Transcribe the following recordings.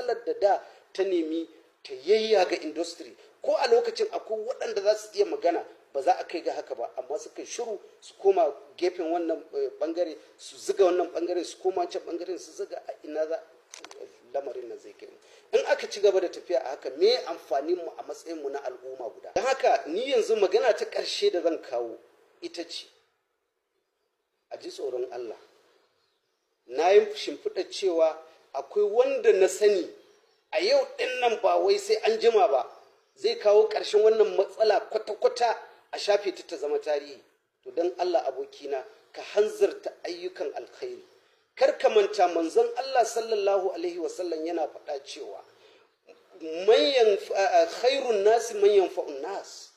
Matsalar da da ta nemi ta yayyaga industry, ko a lokacin akwai waɗanda za su iya magana, ba za a kai ga haka ba, amma suka shiru, su koma gefen wannan bangare su ziga, wannan bangare su koma wancan bangaren su ziga. A ina za lamarin nan zai kai in aka ci gaba da tafiya a haka? Me amfanin mu a matsayin mu na al'umma guda? Don haka ni yanzu magana ta ƙarshe da zan kawo ita ce, a ji tsoron Allah. Na yi shimfiɗa cewa akwai wanda na sani a yau ɗin nan, ba wai sai an jima ba, zai kawo ƙarshen wannan matsala kwata-kwata, a shafe ta, ta zama tarihi. To, don Allah, abokina, ka hanzarta ayyukan alkhairi. Kar ka manta, manzon Allah sallallahu alaihi wasallam yana faɗa cewa manyan khairun nasi man yanfa'un nas.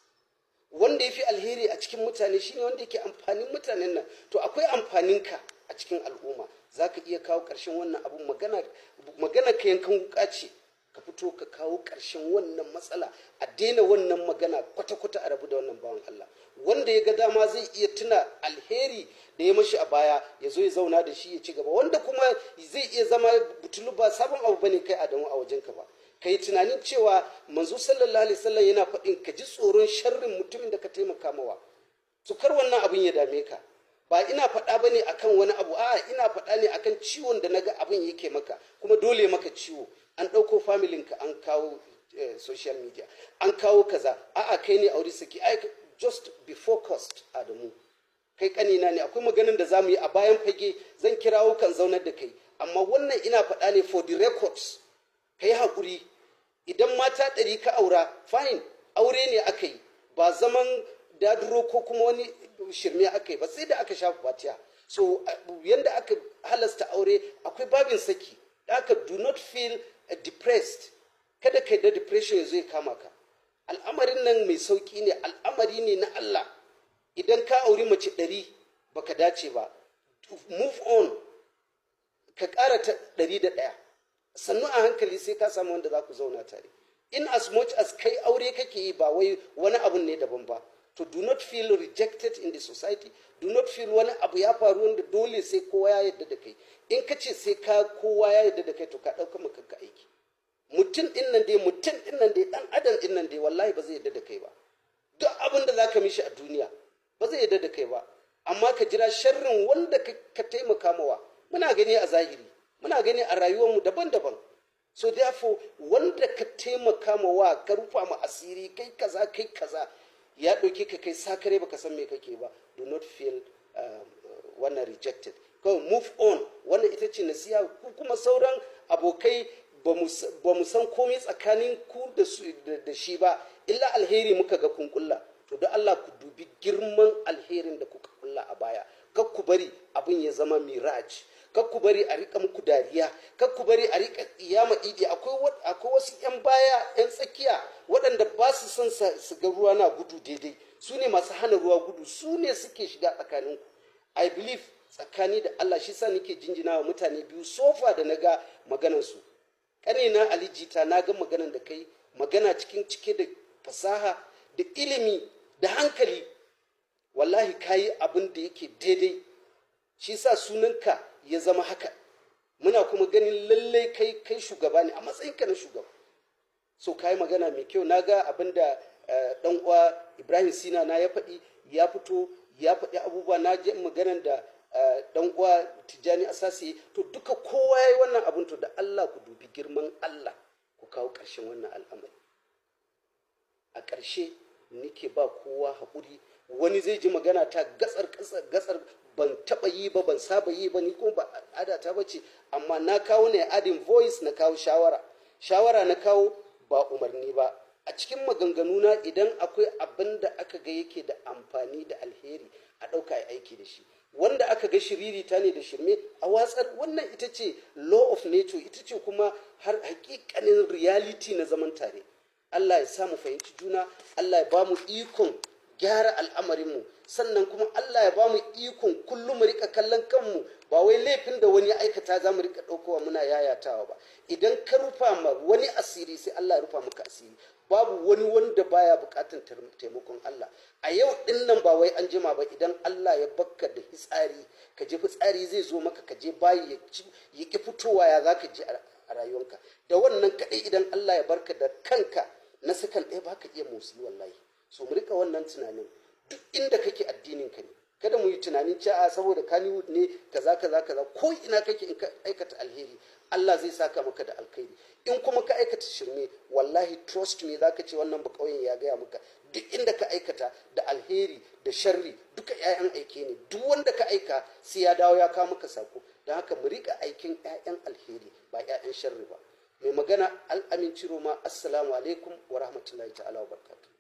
Wanda ya fi alheri a cikin mutane shine wanda yake amfanin mutanen nan. To, akwai amfaninka a cikin al'umma, za ka iya kawo ƙarshen wannan abun. Magana magana ka yankan wuka ce. Ka fito ka kawo ƙarshen wannan matsala, a daina wannan magana kwata-kwata, a rabu da wannan bawan Allah. Wanda ya ga dama zai iya tuna alheri da ya mashi a baya, ya zo ya zauna da shi, ya ci gaba. Wanda kuma zai iya zama butulu, ba sabon abu bane kai Adamu a wajenka ba. Ka yi tunanin cewa Manzo sallallahu alaihi wasallam yana faɗin ka ji tsoron sharrin mutumin da ka taimaka mawa. Su kar wannan abin ya dame ka. Ba ina faɗa bane akan wani abu, a'a, ina faɗa ne akan ciwon da naga abin yake maka, kuma dole maka ciwo. An ɗauko familinka an kawo social media, an kawo kaza, a'a, kai ne aure saki. Ai just be focused, Adamu. Kai kanina ne, akwai maganin da zamu yi a bayan fage, zan kirawo kan zaunar da kai, amma wannan ina faɗa ne for the records. Ka yi haƙuri. Idan mata 100 ka aura, fine, aure ne aka yi, ba zaman daduro ko kuma wani shirme aka yi ba, sai da aka shafa fatiya. So yanda aka halasta aure, akwai babin saki. Haka do not feel depressed. Kada kai da depression ya zo ya kama ka. Al'amarin nan mai sauki ne, al'amari ne na Allah. Idan ka auri mace 100 baka dace ba, move on, ka ƙara ta 101. Sannu a hankali sai ka samu wanda za ku zauna tare. In as much as kai aure kake yi, ba wai wani abun ne daban ba. To, do not feel rejected in the society. Do not feel wani abu ya faru wanda dole sai kowa ya yarda da kai. In ka ce sai ka kowa ya yarda da kai, to ka ɗauka maka kanka aiki. Mutum ɗin nan dai, mutum ɗin nan dai, ɗan adam ɗin nan dai, wallahi ba zai yarda da kai ba. Duk abin da za ka mishi a duniya, ba zai yarda da kai ba. Amma ka jira sharrin wanda ka taimaka mawa. Muna gani a zahiri, muna gani a rayuwarmu daban-daban. So therefore, wanda ka taimaka mawa, ka rufa ma asiri, kai kaza, kai kaza, ya ɗauke ka kai sakare, baka san me kake ba. Do not feel wannan rejected. Kawai move on. Wannan ita ce nasiha. Ku kuma sauran abokai, ba mu san komai tsakanin ku da shi ba, illa alheri muka ga kun kulla. To, don Allah ku dubi girman alherin da kuka kulla a baya. Kar ku bari abin ya zama mirage. Kar ku bari a rika muku dariya. Kar ku bari a rika iyama idi. Akwai wasu yan baya, yan tsakiya, waɗanda ba su son su ga ruwa na gudu daidai. Su ne masu hana ruwa gudu, su ne suke shiga tsakaninku. I believe, tsakani da Allah, shi sa nake jinjina wa mutane biyu so far da na ga maganansu. Ƙanina Ali Jita, na ga maganan da kai, magana cikin cike da fasaha da ilimi da hankali. Wallahi kayi abin da yake daidai, shi sa sunanka ya zama haka. Muna kuma ganin lallai kai shugaba ne a matsayinka na shugaba. So kayi magana mai kyau. Na ga abin da dan uwa Ibrahim Sina na ya faɗi, ya fito ya faɗi abubuwa. Na ji maganan da dan uwa Tijjani Asasi. To, duka kowa ya yi wannan abin. To, da Allah ku dubi girman Allah, ku kawo ƙarshen wannan al'amari. A ƙarshe nike ba kowa haƙuri. Wani zai ji magana ta gatsar gatsar. Ban taɓa yi ba, ban saba yi ba, ni kuma ba al'ada ta bace, amma na kawo ne adding voice, na kawo shawara. Shawara na kawo, ba umarni ba. A cikin maganganuna, idan akwai abin da aka ga yake da amfani da alheri, a ɗauka ya aiki da shi. Wanda aka ga shiririta ne da shirme, a watsar. Wannan ita ce law of nature, ita ce kuma har hakikanin reality na zaman tare. Allah ya sa mu fahimci juna. Allah ya ba mu ikon gyara al'amarinmu. Sannan kuma Allah ya ba mu ikon kullum mu rika kallon kanmu, ba wai laifin da wani ya aikata za mu rika ɗaukowa muna yayatawa ba. Idan ka rufa ma wani asiri, sai Allah ya rufa maka asiri. Babu wani wanda baya bukatan taimakon Allah a yau din nan, ba wai an jima ba. Idan Allah ya bakka da fitsari, ka je fitsari zai zo maka, ka je bayi ya ki fitowa, ya zaka ji a rayuwanka. Da wannan kaɗai, idan Allah ya barka da kanka na sakan ɗaya, baka iya motsi wallahi. So mu rika wannan tunanin. Duk inda kake, addinin ka ne. Kada mu yi tunanin cewa saboda Kannywood ne, kaza kaza kaza. Ko ina kake, in ka aikata alheri, Allah zai saka maka da alkhairi. In kuma ka aikata shirme, wallahi, trust me, zaka ce wannan bakauyen ya gaya maka. Duk inda ka aikata da alheri da sharri, duka 'ya'yan aike ne. Duk wanda ka aika sai ya dawo ya kawo maka sako. Don haka mu rika aikin 'ya'yan alheri, ba 'ya'yan sharri ba. Mai magana Al'amin Ciroma. Assalamu alaikum wa rahmatullahi ta'ala wa barakatuh.